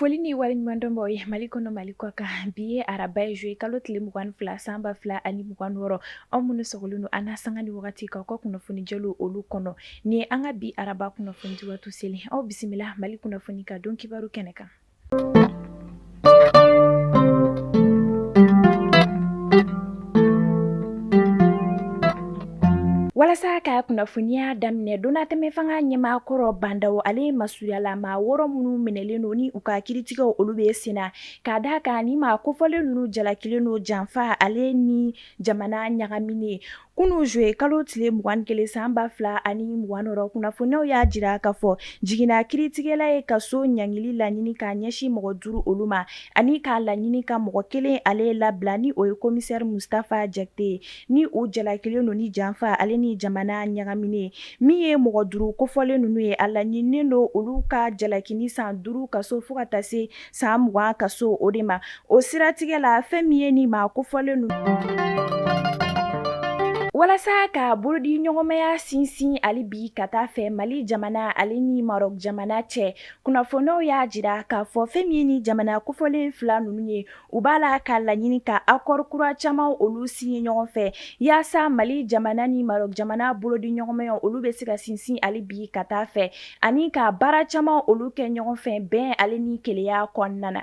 Foli ni waleɲumandɔn b'aw ye Mali kɔnɔ Mali kɔ kan bi ye araba ye juillet kalo tile 22 san 2026 aw minnu sɔgɔlen don an na sanga ni wagati k'aw ka kunnafoni jɛlenw olu kɔnɔ nin ye an ka bi araba kunnafoni di waati selen aw bisimila Mali kunnafoni ka don kibaru kɛnɛ kan. Walasa ka kunnafoniya daminɛ donnatɛmɛ fanga ɲɛmaa kɔrɔ Ba Ndaw ale masurunyala maa wɔɔrɔ minnu minɛlen don ni u ka kiritigɛw olu bɛ senna ka d'a kan ni maa kofɔlen ninnu jalakilen don janfa ale ni jamana ɲagaminen kunun juillet kalo tile 21 san 2026 kunnafoniyaw y'a jira k'a fɔ jiginna kiritigɛla ye kaso ɲangili laɲini k'a ɲɛsin mɔgɔ duuru olu ma ani k'a laɲini ka mɔgɔ kelen ale labila ni o ye commissaire Mustafa Jakite ye ni u jalakilen don ni janfa ale ni jamana ɲagaminen min ye mɔgɔ duuru kofɔlen ninnu ye a laɲininen don olu ka jalaki ni san 5 kaso fo ka taa se san 20 kaso o de ma o siratigɛ la fɛn min ye ni maa kofɔlen ninnu walasa ka bolodi ɲɔgɔnmaya sinsin hali bi ka taa fɛ Mali jamana ale ni Maroc jamana cɛ kunnafoniyaw y'a jira k'a fɔ fɛn min ye ni jamana kofɔlen fila ninnu ye u b'a la ka laɲini ka accord kura caman olu signer ɲɔgɔn fɛ yaasa Mali jamana ni Maroc jamana bolodi ɲɔgɔnmaya olu bɛ se ka sinsin hali bi ka taa fɛ ani ka baara caman olu kɛ ɲɔgɔn fɛ bɛn ale ni kelenya kɔnɔna na.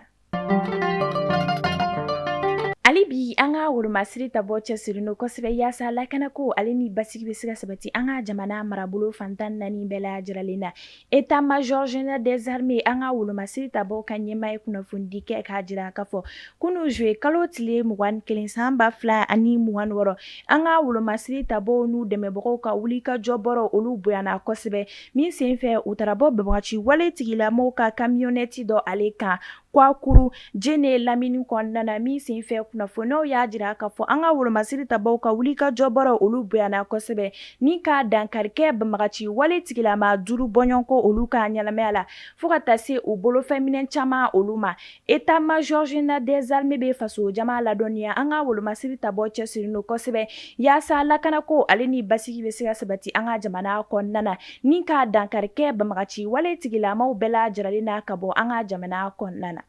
Hali bi an ka wolomasiri tabɔ cɛsirilen don kosɛbɛ yaasa lakanako ale ni basigi bɛ se ka sabati an ka jamana marabolo fan 14 bɛɛ lajɛlen na. État major général des armées an ka wolomasiri tabɔ ka ɲɛmaa ye kunnafonidi kɛ k'a jira k'a fɔ kunun juillet kalo tile 21 san 2026 an ka wolomasiri tabɔw n'u dɛmɛbagaw ka wulikajɔ bɔrɔ olu bonyana kosɛbɛ min senfɛ u taara bɔ banbagaci wale tigilamɔgɔw ka camionnette dɔ ale kan Kwakuru Jene lamini kɔnɔna na min senfɛ kunnafoniyaw y'a jira k'a fɔ an ka wolomasiri tabaw ka wulikajɔ bɔrɔ olu bonyana kosɛbɛ ni ka dankari kɛ banbagaci wale tigilama duuru bɔɲɔgɔnko olu ka ɲɛnamaya la fo ka taa se u bolofɛnminɛn caman olu ma. État major général des armées bɛ faso jama ladɔnniya an ka wolomasiri tabɔ cɛsirilen don kosɛbɛ yaasa lakanako ale ni basigi bɛ se ka sabati an ka jamana kɔnɔna na ni ka dankari kɛ banbagaci wale tigilamaw bɛɛ lajɛlen na ka bɔ an ka jamana kɔnɔna na.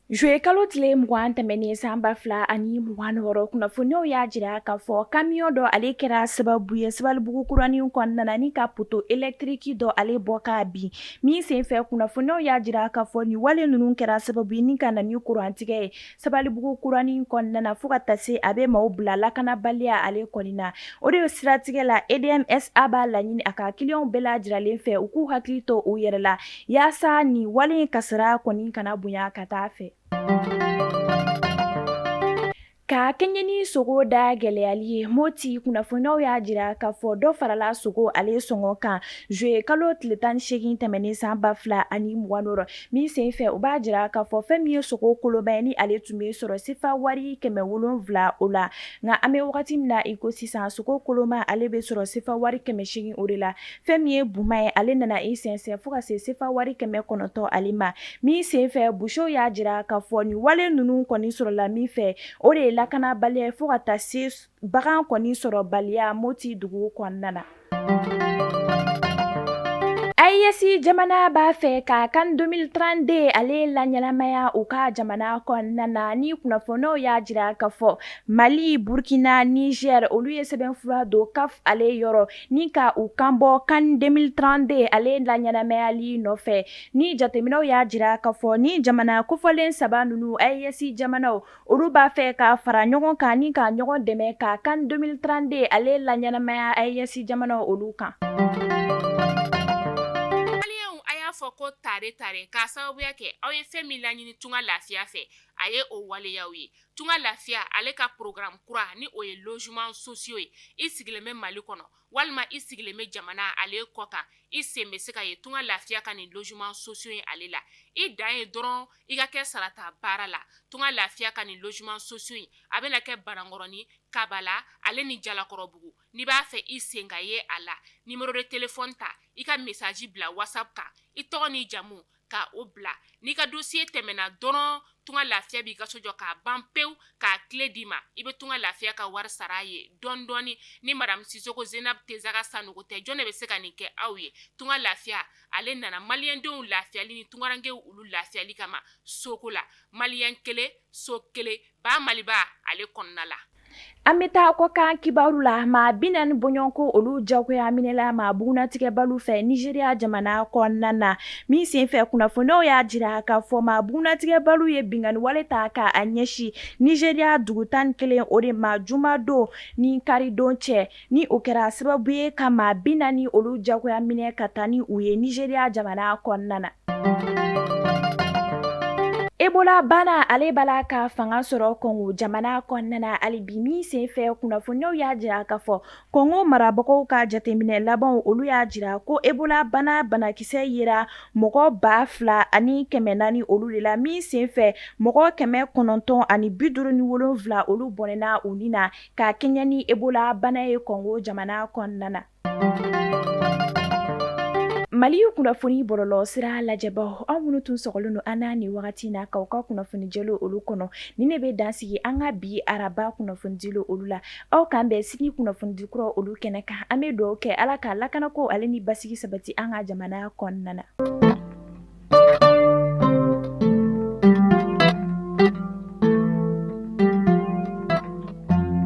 Juillet kalo tile 20 tɛmɛnen san 2026 kunnafoniyaw y'a jira k'a fɔ camion dɔ ale kɛra sababu ye Sabalibugu kuranin kɔnɔna na ni ka poteau électrique dɔ ale bɔ k'a bin min senfɛ kunnafoniyaw y'a jira k'a fɔ nin wale ninnu kɛra sababu ye ni ka na ni kurantigɛ ye Sabalibugu kuranin kɔnɔna na fo ka taa se a bɛ maaw bila lakanabaliya ale kɔni na. O de siratigɛ la EDMSA b'a laɲini a ka clients bɛɛ lajɛlen fɛ u k'u hakili to u yɛrɛ la yaasa nin wale in kasara kɔni kana bonya ka taa fɛ. Ka kɛɲɛ ni sogo da gɛlɛyali ye Moti kunnafoniyaw y'a jira k'a fɔ dɔ farala sogo ale sɔngɔ kan juillet kalo tile 18 tɛmɛnen san 2026 min senfɛ u b'a jira k'a fɔ fɛn min ye sogo koloma ye ni ale tun bɛ sɔrɔ sefa wari 700 o la nka an bɛ wagati min na i ko sisan sogo koloma ale bɛ sɔrɔ sefa wari 800 o de la fɛn min ye buma ye ale nana i sɛnsɛn fo ka se sefa wari 900 ale ma min senfɛ busew y'a jira k'a fɔ nin wale ninnu kɔni sɔrɔla min fɛ o de ye lakanabaliya ye fo ka taa se bagan kɔni sɔrɔbaliya Moti dugu kɔnɔna na. AES jamana b'a fɛ ka CAN 2032 ale laɲɛnamaya u ka jamana kɔnɔna na ni kunnafoniyaw y'a jira k'a fɔ Mali, Burkina, Niger olu ye sɛbɛnfura don CAF ale yɔrɔ ni ka u kanbɔ CAN 2032 ale laɲɛnamayali nɔfɛ ni jateminɛw y'a jira k'a fɔ ni jamana kofɔlen saba ninnu AES jamanaw Olu b'a fɛ ka fara ɲɔgɔn kan ni ka ɲɔgɔn dɛmɛ ka CAN 2032 ale laɲɛnamaya AES jamanaw olu kan. Maliyɛnw a y'a fɔ ko tare tare k'a sababuya kɛ aw ye fɛn min laɲini Tunga Lafiya fɛ a ye o waleyaw ye. Tunga Lafiya ale ka programme kura ni o ye logement sociaux ye i sigilen bɛ Mali kɔnɔ walima i sigilen bɛ jamana ale kɔ kan i sen bɛ se ka ye Tunga Lafiya ka nin logement sociaux ye ale la i dan ye dɔrɔn i ka kɛ sarata baara la Tunga Lafiya ka nin logement sociaux in a bɛna kɛ Banankɔrɔni Kabala ale ni Jalakɔrɔbugu n'i b'a fɛ i sen ka ye a la numéro de téléphone ta i ka message bila WhatsApp kan i tɔgɔ n'i jamu ka o bila. N'i ka dossier tɛmɛna dɔrɔn, Tunga Lafiya b'i ka so jɔ k'a ban pewu, k'a clé d'i ma. I bɛ Tunga Lafiya ka wari sara a ye dɔɔni dɔɔni. Ni madame Sisoko Zenab Tezaga Sanogo tɛ, jɔn de bɛ se ka nin kɛ aw ye? Tunga Lafiya ale nana maliyɛndenw lafiyali ni tungarankew olu lafiyali kama soko la. Maliyɛn kelen, so kelen, ba Maliba ale kɔnɔna la. An bɛ taa kɔkan kibaru la. Maa 40 bɔɲɔgɔnko olu jagoya minɛla maa bugunnatigɛbaliw fɛ Nizeriya jamana kɔnɔna na. Min senfɛ, kunnafoniyaw y'a jira k'a fɔ maa bugunnatigɛbaliw ye binkanni wale ta k'a ɲɛsin Nizeriya dugu 11 o de ma jumadon ni karidon cɛ. Ni o kɛra sababu ye ka maa 40 olu jagoya minɛ ka taa ni u ye Nizeriya jamana kɔnɔna na. Ebola bana ale b'a la ka fanga sɔrɔ Kɔngo jamana kɔnɔna na hali bi. Min senfɛ, kunnafoniyaw y'a jira k'a fɔ Kɔngo marabagaw ka jateminɛ labanw olu y'a jira ko Ebola bana banakisɛ yera mɔgɔ 2400 olu de la. Min senfɛ, mɔgɔ 957 olu bɔnɛna u ni na ka kɛɲɛ ni Ebola bana ye Kɔngo jamana kɔnɔna na. Mali kunnafoni bɔlɔlɔ sira lajɛbaw, aw minnu tun sɔgɔlen don an na nin wagati na k'aw ka kunnafoni jɛlen olu kɔnɔ, nin de bɛ dan sigi an ka bi araba kunnafonidi olu la. Aw k'an bɛn sini kunnafonidi kura olu kɛnɛ kan. An bɛ dugawu kɛ Ala ka lakanako ale ni basigi sabati an ka jamana kɔnɔna na.